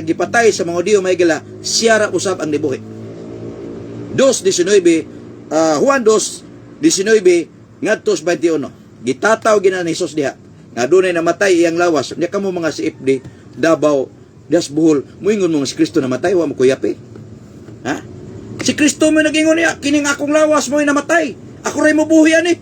Gipatay sa mga Hudiyo, mga higala, siya ra usab ang nibuhi. 2:19, Juan 2:19 ngadto sa 21. Gitataw gina ni Jesus diha nga dunay namatay iyang lawas. Nya kamo mga CFD Davao, das Bohol, muingon mo nga si Kristo namatay, wa mo kuyapi. Ha? Si Kristo mo nagingon niya, "Kining akong lawas mo'y namatay. Ako ray mobuhi ani."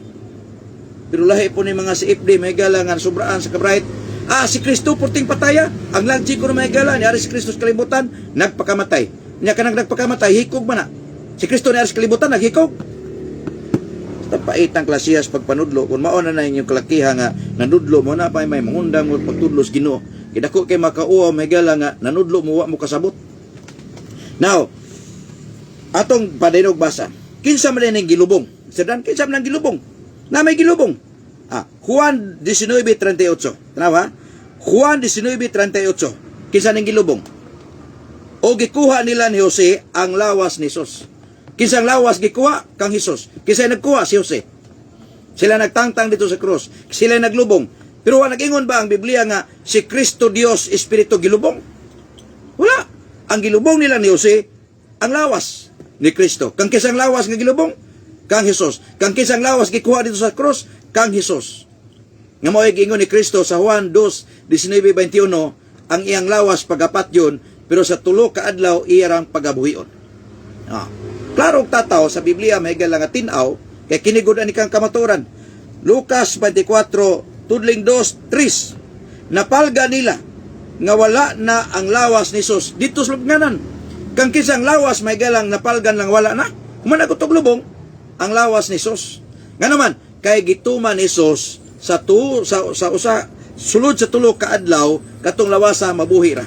Pero lahi po ni mga CFD, mga higala, nga sobraan sa kabright. Ah, si Kristo purting pataya. Ang lagji ko na, mga higala, niari si Kristo sa kalibutan, nagpakamatay. Nya kanang nagpakamatay, hikog man na. Si Kristo niari sa kalibutan, naghikog. Basta paitang klasiyas pagpanudlo, kung mao na na inyong kalakiha nga nanudlo mo na pa may mangundang mo pagtudlo sa Ginoo. Kidako kay makauwa, mga higala, nga nanudlo mo wa mo kasabot. Now, atong padaynog basa. Kinsa man ning gilubong? Sir Dan, kinsa man ang gilubong? Na may gilubong. Ah, Juan 19:38. Tanawa? Juan 19:38. Kinsa ning gilubong? O gikuha nila ni Jose ang lawas ni Jesus. Kinsang lawas gikuha? Kang Jesus. Kinsa nagkuha? Si Jose. Sila nagtangtang dito sa krus. Sila naglubong. Pero wa nag-ingon ba ang Biblia nga si Kristo Dios Espiritu gilubong? Wala. Ang gilubong nila ni Jose ang lawas ni Kristo. Kang kinsang lawas nga gilubong? Kang Jesus. Kang kinsang lawas gikuha dito sa krus? Kang Jesus. Nga mao'y giingon ni Kristo sa Juan 2:19-21, ang iyang lawas pagapatyon, pero sa 3 ka adlaw iyang pagabuhion. Ah. Klaro og tataw sa Biblia, may nga tin-aw kay kini gud ani kang kamatuoran. Lucas 24 tudling 2, 3. Napalga nila nga wala na ang lawas ni Jesus dito sa lubnganan. Kang kinsang lawas may galang napalgan lang wala na? Human ako lubong ang lawas ni Jesus. Nga naman kay gituman ni Jesus sa tu sa, sa usa sulod sa 3 ka adlaw katong lawasa mabuhi ra.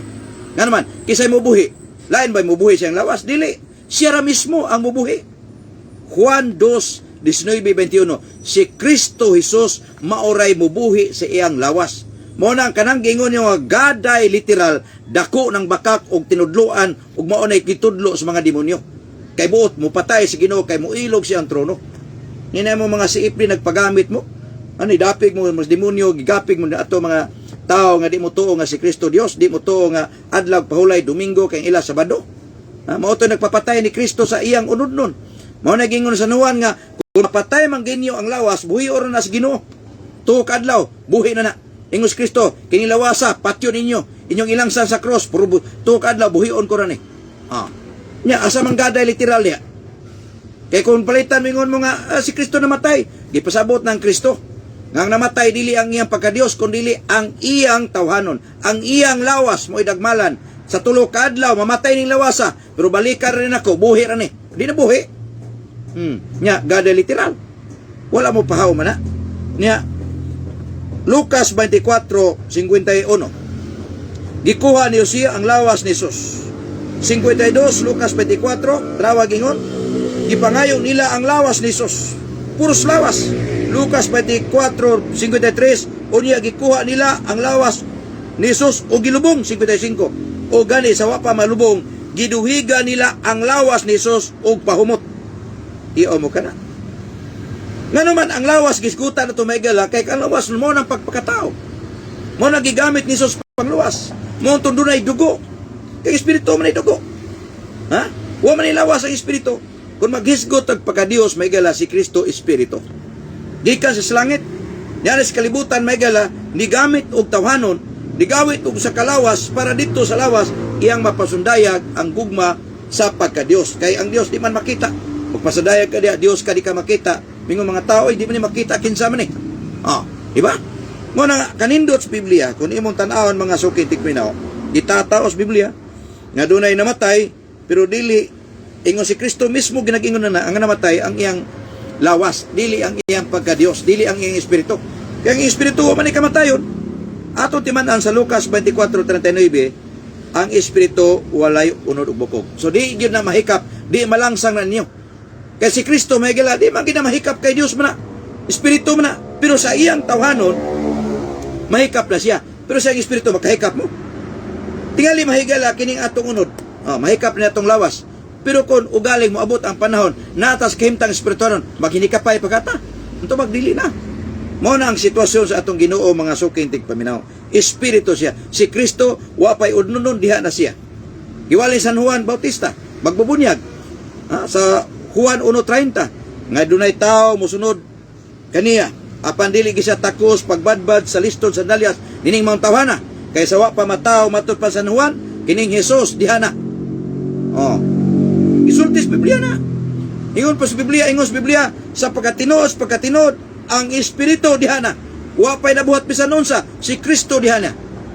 Nga naman, kinsay mobuhi? Lain ba mobuhi siyang lawas? Dili. Siya ra mismo ang mobuhi. Juan 2, 19-21. Si Kristo Jesus maoray mubuhi sa iyang lawas. Mao na ang kanang giingon niyo nga gaday literal, dako ng bakak og tinudloan ug mao nay gitudlo sa mga demonyo. Kay buot mo patay si Ginoo kay muilog siyang trono. Nina mo mga siipli nagpagamit mo. Ano dapig mo mas demonyo, gigapig mo na ato mga tao nga di mo tuo nga si Kristo Dios, di mo tuo nga adlaw pahulay Domingo kay ila Sabado. Ha, mao to nagpapatay ni Kristo sa iyang unod nun. Mao na gingon sa Juan nga kung mapatay man ginyo ang lawas, buhi ora na sa Ginoo. 2 ka adlaw, buhi na na. Ingos Kristo, kini lawasa, patyo ninyo. Inyong ilangsan sa cross, puro 2 ka adlaw, buhion ko ra ni. Ah. Nya asa man gaday literal niya? Kay kung palitan mingon mo nga si Kristo namatay, gipasabot ng Kristo. Nga ang namatay dili ang iyang pagkadiyos kundi ang iyang tawhanon, ang iyang lawas mo'y dagmalan. Sa 3 ka adlaw mamatay ning lawasa, pero balikan rin ako, buhi ra ni. Di na buhi. Nya gaday literal. Wala mo pahaw man na. Nya Lucas 24:51. Gikuha ni Jose ang lawas ni Jesus. 52, Lucas 24, trawa gingon. Gipangayo nila ang lawas ni Jesus. Puros lawas. Lucas 24:53, unya gikuha nila ang lawas ni Jesus o gilubong, 55. O gani sa wa pa malubong, giduhiga nila ang lawas ni Jesus og pahumot. Iyo mo kana. Ngano man ang lawas gisgutan na tumigala kay ang lawas mo ng pagpakatao. Mo na gigamit ni Jesus pangluwas. Mo ang dunay dugo. Kay espiritu man ay dugo. Ha? Wa man lawas ang espiritu. Kung maghisgot og pagka-Dios, may gala, si Kristo espiritu. Gikan sa langit, niya sa kalibutan, may gala, nigamit og tawhanon, nigawit og sa kalawas para dito sa lawas iyang mapasundayag ang gugma sa pagka-Dios. Kay ang Dios di man makita. Magpasundayag ka diya, Dios ka di ka makita. Mingon mga tao, ay di man ni makita kinsa man eh. Ah, di ba? Mo na kanindot sa Biblia, kung imong tan-awon, mga suki tigminaw, gitataos Biblia nga dunay namatay pero dili ingon si Kristo mismo. Ginagingon na na ang namatay ang iyang lawas, dili ang iyang pagka-Dios, dili ang iyang espiritu. Kaya ang espiritu wa man kamatayon. Ato timan-an sa Lucas 24:39, ang espiritu walay unod ug bukog. So di gyud na mahikap, di malangsang na ninyo. Kay si Kristo may gila, di man gyud na mahikap kay Dios man na. Espiritu man na. Pero sa iyang tawhanon, mahikap na siya. Pero sa iyang espiritu, makahikap mo. Tingali, mahigala kining atong unod. Oh, mahikap na atong lawas. Pero kung ugaling mo abot ang panahon, natas kahimtang espirituanon, maghinikapay pagkata. Unto magdili na. Mao na ang sitwasyon sa atong Ginoo, mga suking tigpaminaw. Espiritu siya. Si Kristo wa pay udnonon, diha na siya. Giwali San Juan Bautista, magbubunyag. Ha, sa Juan 1:30 nga dunay tao mosunod kaniya apan dili gyud siya takos pagbadbad sa liston sandalyas nining mga tawhana kay sa wa pa mataw, matud pa San Juan, kining Jesus diha na. Oh. Isulti sa Biblia na. Ingon pa sa Biblia, ingon sa Biblia, sa pagkatinuod, sa pagkatinuod, ang Espiritu diha na. Wa pa'y nabuhat bisan unsa, si Kristo diha na.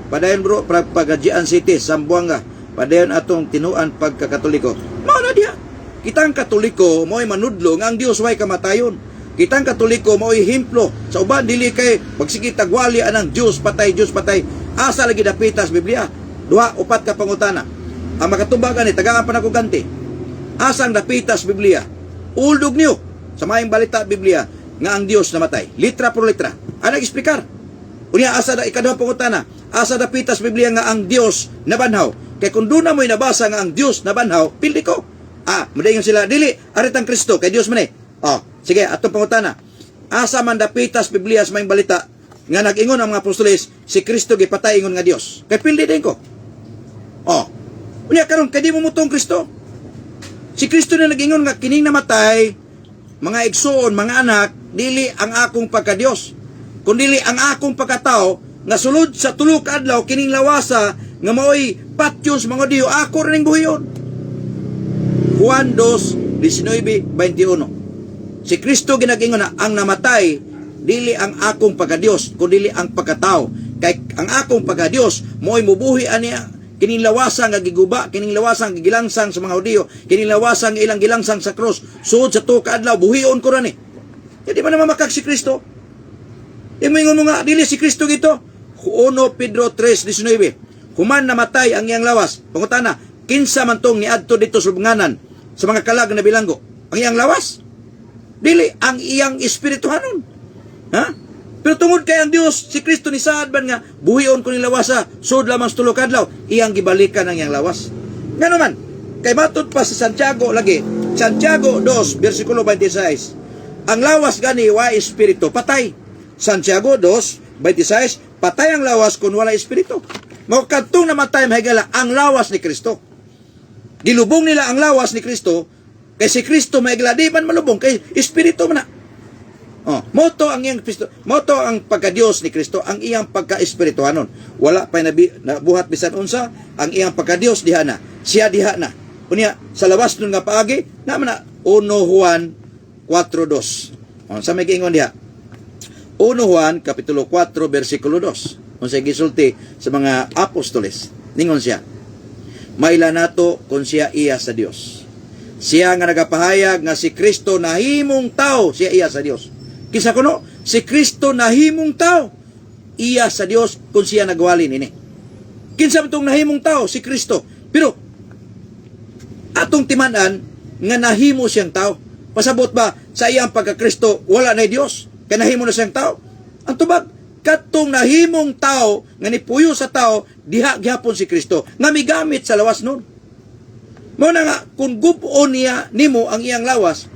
Padayon, bro, Pagajian City, Zamboanga. Padayon atong tinuan pagkakatoliko. Mao na diha. Kitang Katoliko mo'y manudlo nga ang Dios way kamatayon. Kitang Katoliko mo'y himplo sa uban, dili kay pagsige tagwali anang Dios patay, Dios patay. Asa lagi dapita sa Biblia? Duha, upat ka pangutana. Ang makatubag ani, tagaan pa nako ganti. Asang dapita sa Biblia? Old ug New. Sa maayong balita Biblia nga ang Dios namatay. Litra por litra. Ano explicar? Unya, asa da ikaduha pangutana? Asa dapita sa Biblia nga ang Dios nabanhaw? Kay kung doon na mo'y nabasa nga ang Dios nabanhaw, pildi ko. Ah, mudayon sila, dili, aritang Kristo, kay Dios man eh. Oh, sige, atong pangutana. Asa man dapita sa Biblia sa maayong balita nga nag-ingon ang mga apostoles si Kristo gipatay ingon nga Dios? Kay pildi din ko. Oh. Unya karon kay di mo mutong Kristo. Si Kristo na nag-ingon nga kining namatay, mga igsoon, mga anak, dili ang akong pagka-Dios, kundili ang akong pagkatao nga sulod sa 3 ka adlaw kining lawasa nga maoy patyon sa mga Hudiyo, ako rin buhiyon. Juan 2, 19, 21. Si Kristo ginagingon na ang namatay dili ang akong pagka-Dios kundi ang pagkatao. Kay ang akong pagka-Dios mo'y mubuhi ani kining lawasa nga giguba, kining lawasa nga gilangsang sa mga Hudiyo, kining lawasa nga ilang gilangsang sa krus. Sud sa 2 ka adlaw buhion ko ra ni. Di ba naman makag si Kristo? Di mo ingon mo nga dili si Kristo gito. 1 Pedro 3:19. Human namatay ang iyang lawas. Pangutana, kinsa man tong niadto dito sa lubnganan sa mga kalag na bilanggo? Ang iyang lawas? Dili ang iyang espirituhanon. Ha? Pero tungod kay ang Dios, si Kristo ni saad man nga buhion ko ni lawasa, sud lamang sa 3 ka adlaw, iyang gibalikan ang iyang lawas. Ngano man? Kay matud pa sa Santiago lagi, Santiago 2 bersikulo 26. Ang lawas gani wa espiritu, patay. Santiago 2:26, patay ang lawas kung wala espiritu. Mao kadtong namatay, mahigala, ang lawas ni Kristo. Gilubong nila ang lawas ni Kristo kay si Kristo, mahigala, di man malubong kay espiritu man na. Oh, moto ang iyang Kristo, moto ang pagka-Dios ni Kristo, ang iyang pagka-espirituhanon. Wala pa nabi, nabuhat bisan unsa, ang iyang pagka-Dios diha na. Siya diha na. Unya sa lawas nun nga paagi, naman na 1 Juan 4:2. Oh, sa may giingon diha? 1 Juan kapitulo 4 bersikulo 2. Unsay gisulti sa mga apostoles? Ningon siya, "Maila nato kung siya iya sa Dios. Siya nga nagapahayag nga si Kristo nahimong tao, siya iya sa Dios." Kinsa kuno? Si Kristo nahimong tao. Iya sa Dios kung siya nagwali nini. Kinsa man tong nahimong tao? Si Kristo. Pero atong timan-an nga nahimo siyang tao. Pasabot ba sa iyang pagka-Kristo wala na Dios? Kay nahimo na siyang tao? Ang tubag, katong nahimong tao nga nipuyo sa tao, diha gihapon si Kristo nga migamit sa lawas nun. Mao na nga kung gub-on niya nimo ang iyang lawas,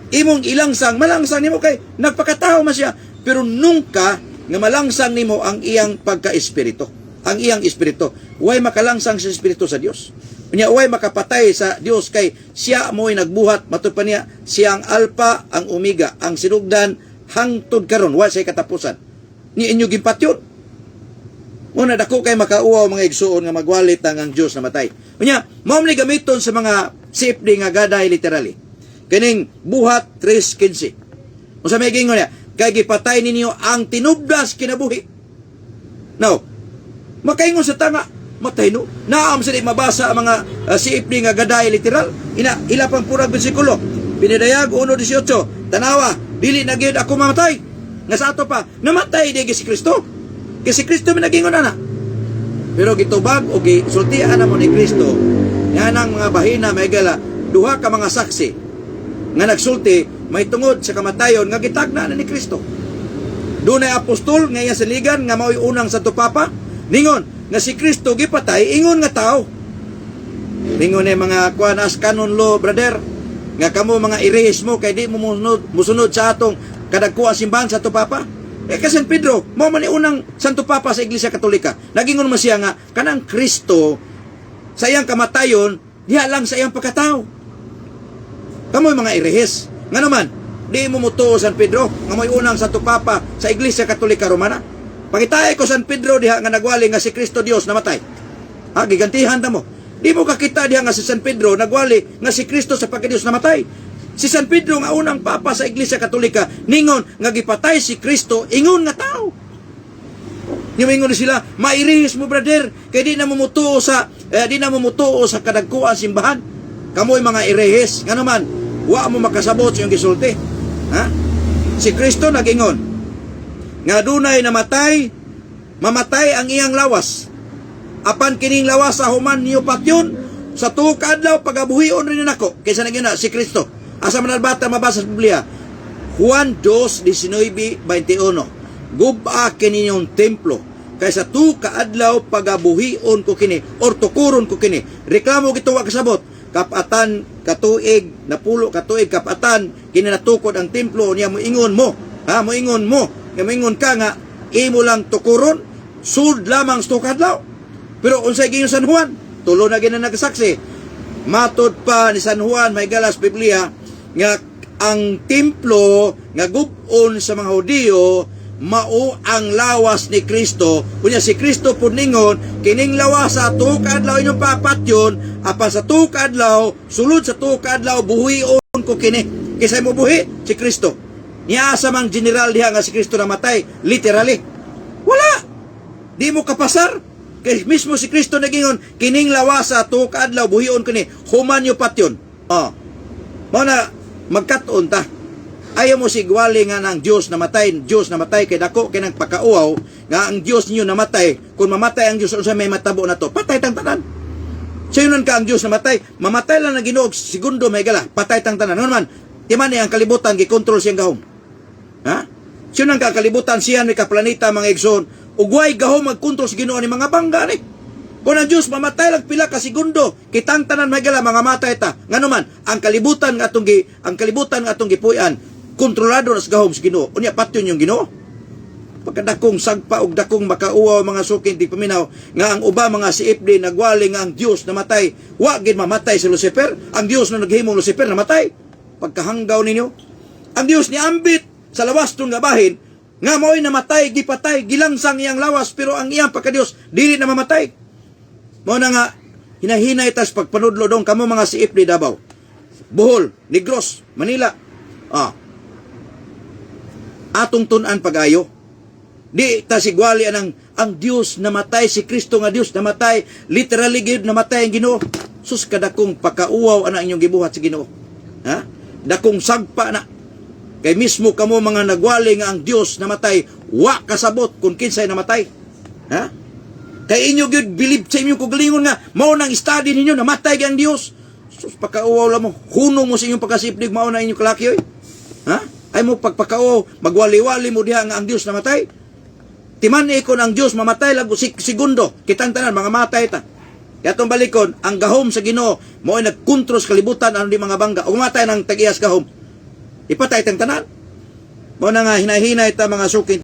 imong ilangsang, malangsang nimo kay nagpakatao man siya, pero nunca nga malangsang nimo ang iyang pagka-espiritu. Ang iyang espiritu. Way makalangsang sa espiritu sa Dios. Unya way makapatay sa Dios kay siya mo'y nagbuhat, matud pa niya, siya ang Alpha, ang Omega, ang sinugdan hangtod karon, wa siya katapusan. Ni inyo gimpatyon. Muna dako kay makauwaw, mga igsuon, nga magwalit ang Dios namatay. Unya, mao man ni gamiton sa mga CFD nga gaday literally. Kining Buhat 3:15. Unsa may giingon niya? Kay gipatay ninyo ang tinubdas kinabuhi. Now, makaingon sa tanga, matay no. Naam sa di mabasa ang mga CFD nga gaday literal. Ina ila pang purag bersikulo. Pinadayag 1:18. Tanawa, dili na gyud ako mamatay. Nga sa ato pa, namatay di si Kristo. Kay si Kristo may nagingon ana. Pero gitubag o gisultian na mo ni Kristo nga nang mga bahina, mahigala, duha ka mga saksi nga nagsulti may tungod sa kamatayon nga gitagna na ni Kristo. Dunay apostol nga iya saligan nga mao'y unang Santo Papa ningon nga si Kristo gipatay ingon nga tao. Ningon ni mga kuan as canon law, brother, nga kamo mga irehismo kay di mo musunod sa atong kadagkuang simbahan sa Santo Papa. Eh kay San Pedro, mao man ni unang Santo Papa sa Iglesia Katolika. Nagingon man siya nga kanang Kristo sa iyang kamatayon, diha lang sa iyang pagkatao. Kamoy mga erehes. Nga naman, di mo mutuo San Pedro nga mo'y unang Santo Papa sa Iglesia Katolika Romana. Pakitae ko San Pedro diha nga nagwali nga si Kristo Dios namatay. Ha, gigantihan ta mo. Di mo kakita diha nga si San Pedro nagwali nga si Kristo sa pagka-Dios namatay. Si San Pedro nga unang papa sa Iglesia Katolika ningon nga gipatay si Kristo ingon nga tao. Niingon sila, "Mairihis mo, brother, kay di na mo mutuo sa kadagkuan simbahan." Kamoy mga erehes, ngano man, wa mo makasabot sa iyong gisulti. Ha? Si Kristo nagingon nga dunay namatay, mamatay ang iyang lawas. Apan kining lawas sa human niyo patyon, sa tuo ka adlaw pagabuhion rin nako. Kaysa nagina si Kristo. Asa man bata mabasa sa Biblia? Juan 2:19. "Gub-a kini inyong templo kay sa tuo ka adlaw pagabuhion ko kini or tukuron ko kini." Reklamo gito, wa kasabot. Kapatan katuig, 90 katuig kapatan kini natukod ang templo niya, moingon mo. Ha, moingon mo. Nga moingon ka nga imo lang tukuron sud lamang sa tuo ka adlaw. Pero unsay giingon San Juan? Tulo na gina nagsaksi. Matod pa ni San Juan, may galas Biblia nga ang templo nga gub-on sa mga Hudiyo mao ang lawas ni Kristo. Unya si Kristo pud ningon, "Kining lawas sa tuo ka adlaw inyong papatyon, apan sa tuo ka adlaw, sulod sa tuo ka adlaw, buhion ko kini." Kinsay mo buhi? Si Kristo. Niya asa mang general diha nga si Kristo namatay literally? Wala. Di mo kapasar. Kay mismo si Kristo nagingon, "Kining lawas sa tuo ka adlaw buhion kini, human yo patyon." Oh. Mao na magkat-on ta. Ayaw mo sigwali nga ng Diyos namatay, Diyos namatay kay dako kay nang pakauaw nga ang Diyos niyo namatay. Kung mamatay ang Diyos, unsa may matabo na to? Patay tang tanan. Sa yun ka ang Diyos namatay, mamatay lang na Ginoo segundo may gala, patay tang tanan. Ano naman, timan ni ang kalibutan gikontrol siyang gahom. Ha? Siya ka kalibutan siya may ka planeta, mga igsoon. Ugway gahom magkontrol sa Ginoo ni mga bangga ni. Kung ang Diyos mamatay lang pila ka segundo, kitang tanan may gala mga matay ta. Ngano man, ang kalibutan nga atong gipuy-an, kontrolado na sa gahom sa Ginoo. Unya patyon yung Ginoo. Pagkadakong sagpa og dakong makauwaw, mga suking tigpaminaw, nga ang uba mga CFD nagwali nga ang Dios namatay. Wa gid mamatay si Lucifer. Ang Dios na naghimong Lucifer namatay? Pagkahanggaw ninyo. Ang Dios ni ambit sa lawas tong nga bahin nga mao'y namatay, gipatay, gilangsang iyang lawas, pero ang iyang pagka-Dios dili na mamatay. Mao na nga hinahinay tas pagpanudlo dong kamo mga CFD Davao, Bohol, Negros, Manila. Ah. Atong tun-an pag-ayo. Di ta sigwali anang ang Dios namatay, si Kristo nga Dios namatay, literally gyud namatay ang Ginoo. Sus, kadakong pakauwaw ana inyong gibuhat sa Ginoo. Ha? Dakong sagpa na. Kay mismo kamo mga nagwali nga ang Dios namatay, wa kasabot kung kinsay namatay. Ha? Kay inyo gyud believe sa inyong kaugalingon nga mao nang study ninyo, namatay gyud ang Dios. Sus, pakauwaw lang mo. Hunong mo sa inyong pagkasiplig, mao na inyong kalaki oy. Ha? Ay mo pagpakauwaw, magwali-wali mo diha nga ang Dios namatay. Timan ikon ang Dios mamatay lang segundo, kitang tanan mga matay ta. Kaya itong balikon, ang gahom sa Ginoo mo ay nagkontrol sa kalibutan, ano di mga bangga. Ug matay ng tag-iyas gahom. Ipatay tang tanan. Mao na nga hinahinay ta, mga suking